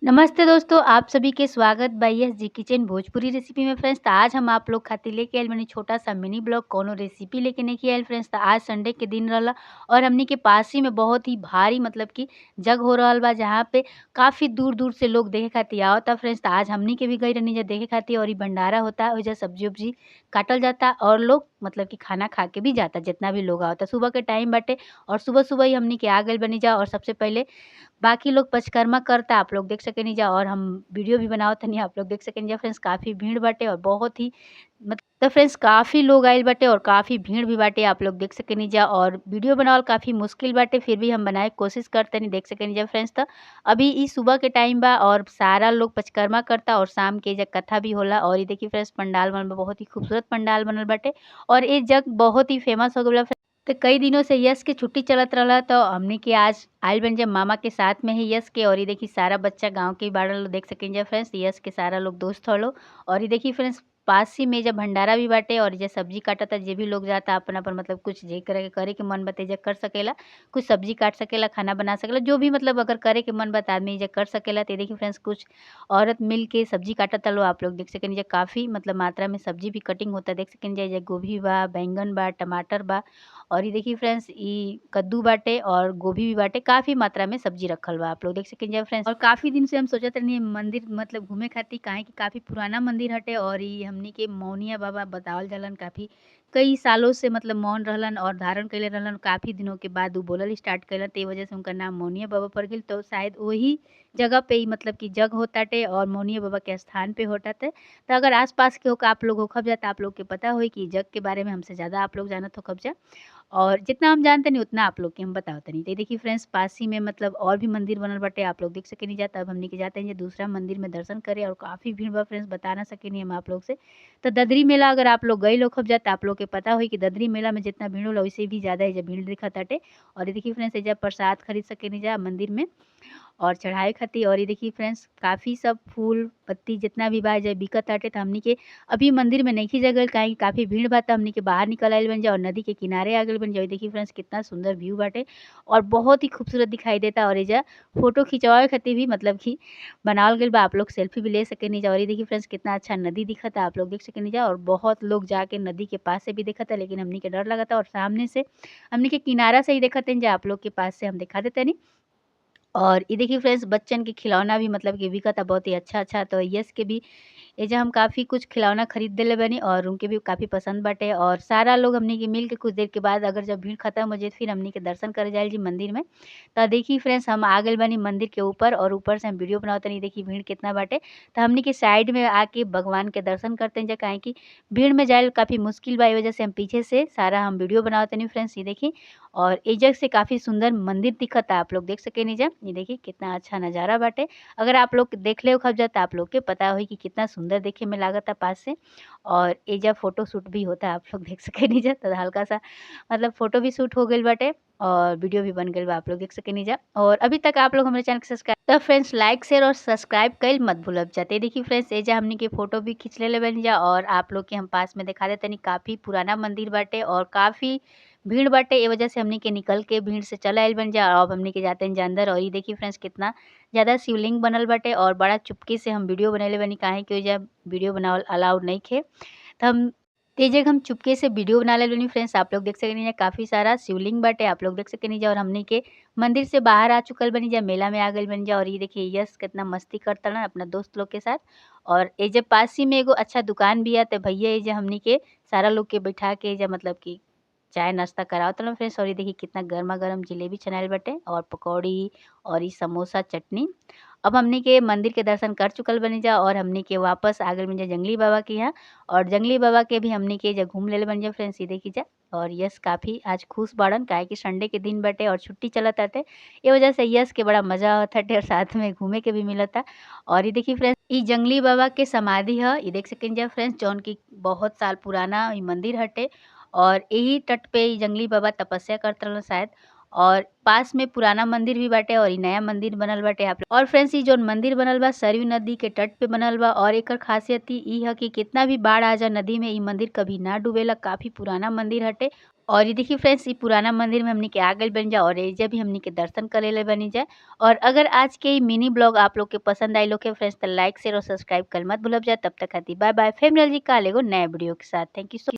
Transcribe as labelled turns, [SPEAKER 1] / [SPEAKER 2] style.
[SPEAKER 1] नमस्ते दोस्तों, आप सभी के स्वागत बा S G kitchen Bhojpuri recipe में। फ्रेंड्स, तो आज हम आप लोग खातिर लेके आइल बानी छोटा सा मिनी ब्लॉग, कोनो रेसिपी लेके नहीं आइल। फ्रेंड्स, तो आज संडे के दिन रहला और हमनी के पास ही में बहुत ही भारी मतलब कि जग हो रहल बा, जहाँ पे काफ़ी दूर दूर से लोग देखे खातिर आवता। फ्रेंड्स, तो आज हमनी के भी गई रहनी जा देखे खातिर और इ भंडारा होता, ओइजा सब्जी उब्जी काटल जाता और लोग मतलब कि खाना खा के भी जाता, जितना भी लोग आवता। सुबह के टाइम बाटे और सुबह सुबह ही हमनी के आ गइल बनी जा और सबसे पहले बाकी लोग पचकर्मा करता, आप लोग देख सकेनी जा और हम वीडियो भी बनावत तनी, आप लोग देख सकेनी जा। फ्रेंड्स, काफ़ी भीड़ बाटे और बहुत ही मतलब फ्रेंड्स काफ़ी लोग आइल बाटे और काफ़ी भीड़ भी बाटे, आप लोग देख सकेनी जा। और वीडियो बनावल काफ़ी मुश्किल बाटे, फिर भी हम बनाए के कोशिश करतनी, देख सकेनी जा। फ्रेंड्स, तो अभी ई सुबह के टाइम बा और सारा लोग पचकर्मा करता और शाम के एजा कथा भी होला। और ये देखिए फ्रेंड्स, पंडाल बनल बा, बहुत ही खूबसूरत पंडाल बनल बाटे और ये जग बहुत ही फेमस हो गइल बा। तो कई दिनों से यश के छुट्टी चलत रहला, तो हमनी के आज आइल बन जा मामा के साथ में ही यश के। और ये देखी सारा बच्चा गांव के बाड़न लोग, देख सकें जा फ्रेंड्स, यश के सारा लोग दोस्त हलो। और ये देखी फ्रेंड्स, पास ही में जब भंडारा भी बाटे और जे सब्जी काटता, जे भी लोग जाता अपन अपन मतलब कुछ जे करे के मन बाटे जे कर सकेला, कुछ सब्जी काट सकेला, खाना बना सकेला, जो भी मतलब अगर करे के मन बा आदमी जे कर सकेला। तो देखी फ्रेंड्स, कुछ औरत मिल के सब्जी काटता लो, आप लोग देख सकें जा। काफ़ी मतलब मात्रा में सब्जी भी कटिंग होता, देख सकें जा। गोभी बा, बैंगन बा, टमाटर बा और ये देखी फ्रेंड्स, ई कद्दू बाटे और गोभी भी बाटे, काफ़ी मात्रा में सब्जी रखल बा, आप लोग देख सकें जा फ्रेंड्स। और काफ़ी दिन से हम सोचत रहनी मंदिर मतलब घूमे खातिर, काहे कि काफ़ी पुराना मंदिर हटे और ई हमनी के मौनिया बाबा बतावल जालन, काफ़ी कई सालों से मतलब मौन रहलन और धारण कैले रहलन। काफ़ी दिनों के बाद उ बोलल स्टार्ट कैलन, तो वजह से उनका नाम मौनिया बाबा पड़ गई। तो शायद वही जगह पे ही मतलब कि जग होताटे और मौनिया बाबा के स्थान पे होताटे। तो अगर आसपास के होकर आप लोग होखब जा तो आप लोग के पता होई कि जग के बारे में हमसे ज़्यादा आप लोग जानत होखब जा और जितना हम जानते नहीं उतना आप लोग के हम बतावत नहीं। तो देखिए फ्रेंड्स, पास ही में मतलब और भी मंदिर बनल बाटे, आप लोग देख सकेनी जा। तब हमनी के जाते हैं दूसरा मंदिर में दर्शन करे और काफ़ी भीड़ बा फ्रेंड्स, बता ना सकेनी हम आप लोग से। तो ददरी मेला अगर आप लोग गए लोग जा तो आप लोग के पता होई कि ददरी मेला में जितना भीड़ होला वैसे भी ज़्यादा एजा भीड़ दिखत ताटे। और ये देखिए फ्रेंड्स, एजा प्रसाद खरीद सकेनी जा मंदिर में और चढ़ाए खातिर। और ये देखिए फ्रेंड्स, काफ़ी सब फूल पत्ती जितना भी बा एजा बिकत ताटे। तो हमनी के अभी मंदिर में नइखी जा गइल, काहे कि काफ़ी भीड़ बा, तो हमनी के बाहर निकल आइल बन जा और नदी के किनारे आ गइल बन जा। देखिए फ्रेंड्स, कितना सुंदर व्यू बाटे और बहुत ही खूबसूरत दिखाई देता। और एजा फोटो खिंचवावे खातिर भी मतलब कि बनावल गइल बा, आप लोग सेल्फी भी ले सकेनी जा। और ये देखिए फ्रेंड्स, कितना अच्छा नदी दिखता, आप लोग देख सकेनी जा। और बहुत लोग जाके नदी के पास से भी देखता, लेकिन हमनी के डर लगता और सामने से हमनी के किनारा से ही देखते जा, आप लोग के पास से हम दिखा देते नहीं। और ये देखिए फ्रेंड्स, बच्चन के खिलौना भी मतलब कि बिकता बहुत ही अच्छा अच्छा। तो यश के भी एजा हम काफ़ी कुछ खिलौना खरीद देले बानी और उनके भी काफ़ी पसंद बाटे। और सारा लोग हमनी के मिल के कुछ देर के बाद अगर जब भीड़ खत्म हो जाए फिर हमनी के दर्शन करे जाइल जी मंदिर में। तो देखिए फ्रेंड्स, हम आ गइल बानी मंदिर के ऊपर और ऊपर से हम वीडियो बनावत तनी, देखी भीड़ कितना बाटे। तो हमनी के साइड में आके भगवान के दर्शन करते हैं, काहे कि भीड़ में जाइल काफ़ी मुश्किल बा, वजह से हम पीछे से सारा हम वीडियो बनावत तनी फ्रेंड्स। ये देखी, और एजग से काफ़ी सुंदर मंदिर दिखता, आप लोग देख सकेनी जा। ये देखी कितना अच्छा नज़ारा बाटे, अगर आप लोग देख ले जा तो आप लोग के पता होई कि कितना सुंदर देखे में लागता पास से। और एजा फोटो शूट भी होता, आप लोग देख सकेनी जा। तो हल्का सा मतलब फोटो भी शूट हो गइल बाटे और वीडियो भी बन गइल बा, आप लोग देख सकेनी जा। और अभी तक आप लोग हमारे चैनल के सब्सक्राइब तो फ्रेंड्स लाइक शेयर और सब्सक्राइब कइल मत भूलब जाते। देखिए फ्रेंड्स, एजा हमनी के फोटो भी खींच लेले बानी जा और आप लोग के हम पास में दिखा देते। काफ़ी पुराना मंदिर बाटे और काफ़ी भीड़ बाटे, ए वजह से हमनी के निकल के भीड़ से चल आइल बन जा। अब हमनी के जाते हैं अंदर। और ये देखिए फ्रेंड्स, कितना ज़्यादा शिवलिंग बनल बाटे और बड़ा चुपके से हम वीडियो बनैले बानी, काहे कि ओइजा वीडियो बनावल अलाउड नइखे। तो हम ते जगह हम चुपके से वीडियो बना ले बानी फ्रेंड्स, आप लोग देख सकेनी जा। काफ़ी सारा शिवलिंग बाटे, आप लोग देख सकेनी जा। और हमनी के मंदिर से बाहर आ चुकल बनी जा, मेला में आ गइल बनी जा। और ये देखिए यश कितना मस्ती करता ना अपना दोस्त लोग के साथ। और एजे पास ही में एगो अच्छा दुकान भी है, तो भैया एजे हमनी के सारा लोग के बैठा के एजा मतलब कि चाय नाश्ता करावत रहलन फ्रेंड्स। और ये देखिए कितना गर्मा गर्म जलेबी छनाइल बाटे और पकौड़ी और ये समोसा चटनी। अब हमनी के मंदिर के दर्शन कर चुकल बनी जा और हमनी के वापस आ गइल बनी जा जंगली बाबा के यहाँ। और जंगली बाबा के भी हमनी के घूम लेले बनी जा फ्रेंड्स, ये देखी जा। और यश काफ़ी आज खुश बाड़न, काहे कि संडे के दिन बाटे और छुट्टी चलत ताटे, ये वजह से यश के बड़ा मज़ा आवत ताटे और साथ में घूमे के भी मिलता। और ये देखिए फ्रेंड्स, ई जंगली बाबा के समाधि ह, ये देख सकेनी जा फ्रेंड्स, जौन की बहुत साल पुराना ई मंदिर हटे। और यही तट पे ई जंगली बाबा तपस्या करत रहलन शायद। और पास में पुराना मंदिर भी बाटे और ई नया मंदिर बनल बाटे। आप और फ्रेंड्स, ई जौन मंदिर बनल बा सरयू नदी के तट पे बनल बा। और एकर खासियत ई ह कि कितना भी बाढ़ आ जा नदी में, ई मंदिर कभी ना डूबेला, काफ़ी पुराना मंदिर हटे। और ये देखिए फ्रेंड्स, ये पुराना मंदिर में हमनी के आ गइल बनी जा और एइजा भी हमनी के दर्शन करे ले बनी जा। और अगर आज के ई मिनी ब्लॉग आप लोग के पसंद आइल होखे फ्रेंड्स त लाइक, शेयर और सब्सक्राइब कर मत भूलब जा। तब तक खातिर बाय बाय। फिर मिलल जी काल एगो नया वीडियो के साथ। Thank you so.